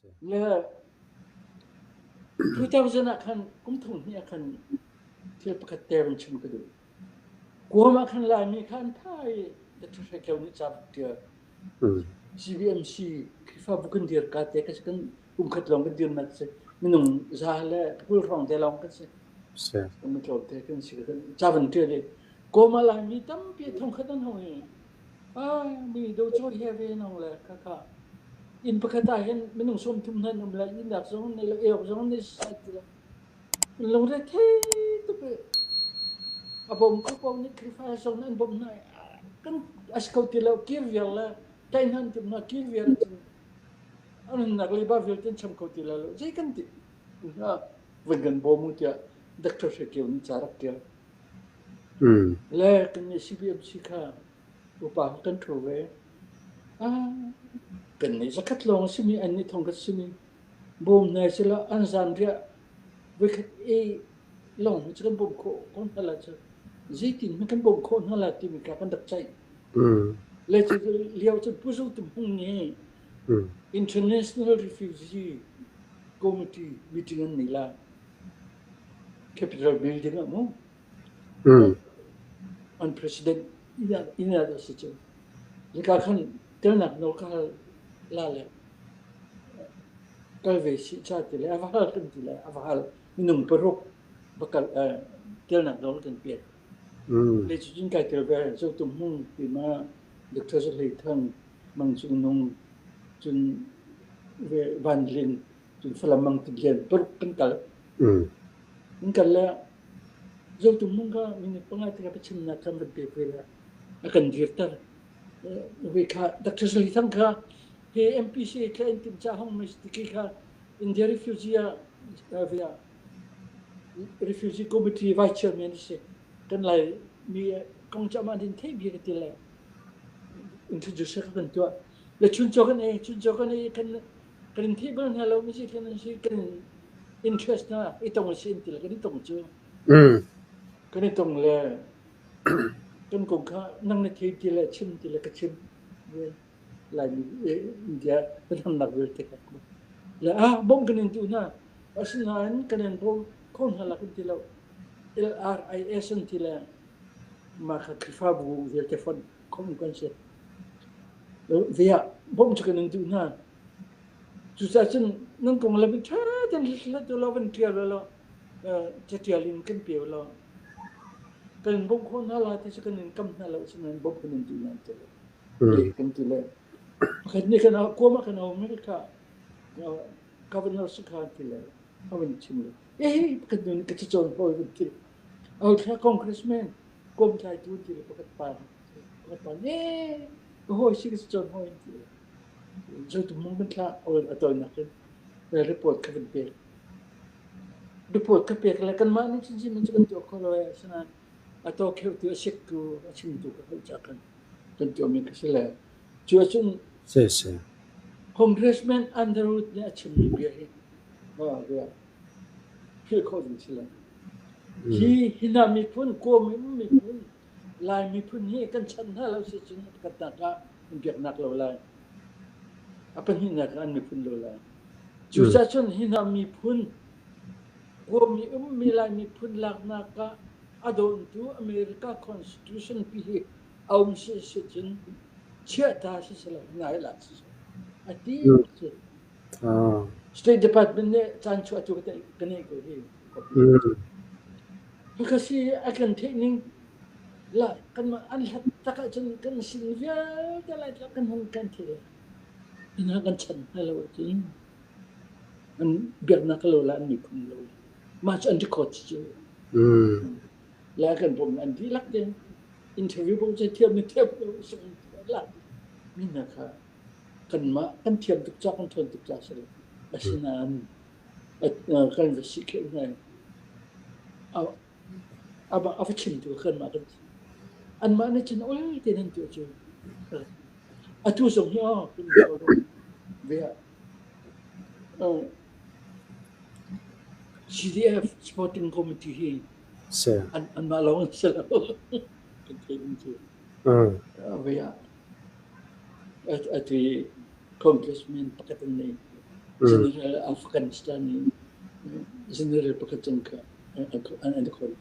Le 2000 ah khan kum thong hnih ah khan thil pakhat te van chim ka duh. Guam ah khan Laimi kha an tha i Dr. Hre Kio nih ca rak ṭial. CBMC Khrihfabu kan dir ka te ka si kan kum khat lawng kan dirnak si minung za le 20 hrawng te lawng kan si. Kan tlawm te kan si ca van ṭial i Guam ah Laimi tampi thong khat an hong i mi do chaw he ve nong le kha kha inn pakhat ah hin minung 30 hnan um le innnak zong ne le eok zong ne sai ti le lungre thei tuk i a bawm kho paoh nih Khrihfa zong an bawmh hna kan a si kho ti lo kir vial le kai hnan tuk hna kir vial cun an nunnak leiba vialte an cham kho ti lo zei kan ti hna van kan bawm u tiah Dr. Hre Kio nih ca rak ṭial. Le kan nih CBMC kha upa kan ṭhu ve. Kan nih zakhat lawng a simi an nih thong khat simi bawm hna sila an zanriah voikhat ei lawng hi cu kan bawmh khawh ko hna la cu zeitin hmanh kan bawmh khawh hna la timi kha kan rak ceih. Le cu lio cun Pu Zo Tum Hmung nih International Refugee Committee meeting an nei la. Capitol building ah mu. An president inn ah a si cu. Hika khan telnak nawl ka hal la le kal ve sih ca ti le a va hal kan ti le a va hal minung paruk va kal telnak nawl kan pek. Le cucun kai tel ve Zotum Hmung ti ma Dr. Za Hlei Thang, Mang Cung Nung, cun ve Van Lin, cun Falam Mang Tin Lian paruk kan kal. Kan kal le Zotum Hmung kha minute panga te ka chimnak kan van pek ve le a kan dirter. Ve kha Dr. Za Hlei Thang kha hi MPC thla in tim ca hong mai ti kha India refugee ah via refugee committee vice chairman si kan lai mi kong cha ma din thei bi ka ti le introduce ka kan tuah le chun chaw kan ei chun chaw kan ei kan kan in thei bal hna lo mi si kan si kan interest na i tong si in ti le kan i tong cu kan i tong le kan kong kha nang na thei ti le chim ti le ka chim Laimi India kan hamnak vialte kha le ah bawmh kan in duh hna. Asinain kan in bawm kho hna la kan ti lo. LRIS an ti le mah kha Khrihfabu vialte fonh khawmh kan si. Ve ah bawmh cu kan in duh hna. Cucaah cun nan konglam in ṭha tein hlat u law van ṭial u law caṭial in kan pe u law kan in bawmh khawh hna lai ti cu kan in kam hna lo asinain bawmh kan in duh hna an ti lo. Kan ti le pakhat nih kan kuam ah kan um i kha governor si kha ti le a van chim le eh pakhat nu nih ka cacawn hawi van ti au thla congressman kuam tlaitu ti le pakhat pa pakhat pa eh ka hawi si ka cacawn hawi ti le zotu mung kan thla a tawinak in report kha van pek report ka pek le kanmah nih chinchin in cu kan tuah kho lo e asinain a to kheutu a siktu a chimtu ka hauh ca kan kan tuahmi ka si le cu ahcun Congressman Underwood nih a chimmi bia hi bia philh khawh ding si lo. Hi hina miphun Kaw miphun Lai miphun hi kan chan hna lo si cun pakhatnak ah an biaknak lo lai. A pahnihnak ah an miphun lo lai. Cucaah cun hi hna miphun Kawmi ummi Lai miphun laknak ah a dawntu America Constitution pi hi a um si si cun chiahta si selaw ngai lak si a ti cu. State Department nih caan chuah tu ka neih ko hi. Haka si a kan theih ning la kan an hlat tak ahcun kan sin vialte lai kan hung kan thei. Ina kan chan hna lo ahcun an biaknak lo la an miphun lo mah cu an record cu la kan bawm an dihlak ding interview bawm cu thiam ni thiam lo la mi hna kha kanmah kan thiam tuk ca kan ṭhawn tuk ca si lo asinain kan va si khel hna a va chimtu kanmah kan si anmah nih cun ol tein an tuah cu atu zong hi aw ve CDF Sporting Committee hi anmah lawng an si lo. Kan theih ding cu. Ve ah atu i congressman pakhat an nei. General Afghanistan i general pakhat zong kha an an khon.